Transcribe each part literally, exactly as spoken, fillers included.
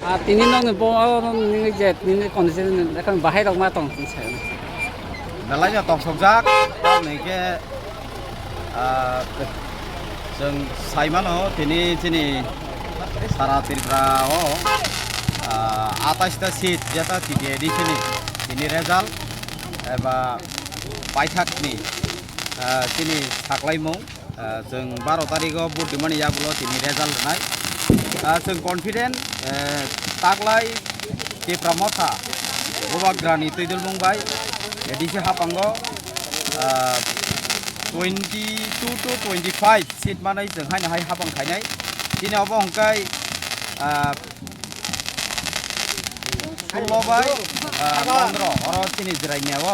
Ah, tini nokni bo, o nini je nini condition ekhan bahai rok ma tong tong sai. Belai no tong sokjak, tamni khe, ah, chwng sai mano tini chini sara Tripura o, ah, atais ta seat jeta T T A D C ni tini result eba paithak ni, ah, chini saklaimung. Ah, chwng baro tarikh o vote rimani yagulo tini result rwnai. Ah, chwng confident, eh, taklai Tipra Motha Bubagrani twidulmung bai A D C haphango, ah, twenty two to twenty five seat manwi chwng haino hai haphang khainai. Chini obo hwnkhe, ah, sullo bai, ah, pondro oro chini Jirania o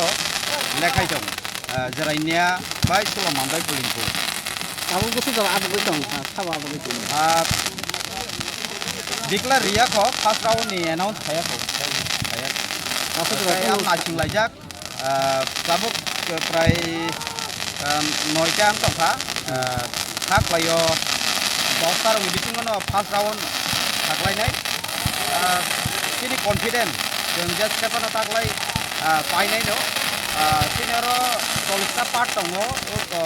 lekhai tongo. Ah, Jirania bai sullo man bai polling ko. Abo bwswk jora abo bai tong, ah, sabo abo bai tong. Ah, declare riya kho, first round ni announce khaya kho. Khaya. Aswk jora Tei ang nasing laijak. Ah, tabuk, eh, prai, ah, noita wng tongkha. Ah, kha khlaio dosta rokni bisingo no first round kha khlainai. Ah, chini confident, chwng je step ano ta khlai, ah, painai no. Ah, chini oro chollish ta part tongo, o, o,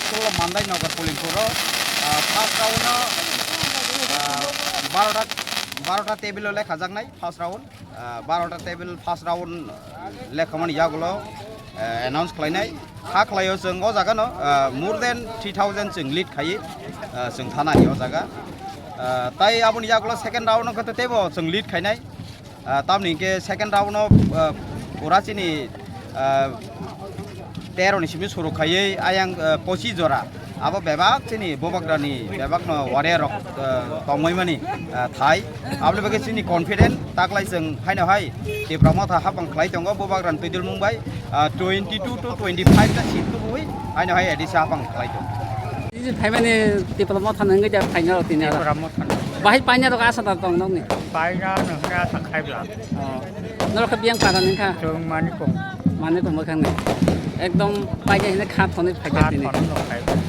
sullo Mandai Nagar polling puro. Ah, first round no, ah, baro ta, baro ta table o lekha jaknai first round. Ah, baro ta table first round lekhamani yagulo, ah, announce khlainai. Kha khlaio chwng o jaga no, ah, more than three thousand chwng lead khaiwi, ah, chwng thanai o jaga. Ah, tai aboni yagulo second round no khe teibo chwng lead khainai. Ah, tamni hwnkhe second round no, ah, pura chini, ah, tero ni simi suru khaiwi ayang, ah, pochi jora. Abo bebak chini Bubagrani bebak no warrior rok, ah, tongwi mani, ah, thai. Aboni bagwi chini confident taklai chwng haino hai Tipra Motha hapang khlai tongo Bubagrani twidulmung bai, ah, twenty two to twenty five ta seat tubuwi haino hai A D C hapang khlai tongo. Ini phaimani Tipra Motha nangwi ja phaina rok tini aro. Tipra Motha. Bahai paina rok asa da tong nokni. Paina nangkha asa khaibla. Oh. Norok khe biyang para nangkha? Chwng Manikong. Manikong bwkhakni. Ekdom paikha hwnwi kha thonwi phaikha tini. Kha thonwi no phaikha.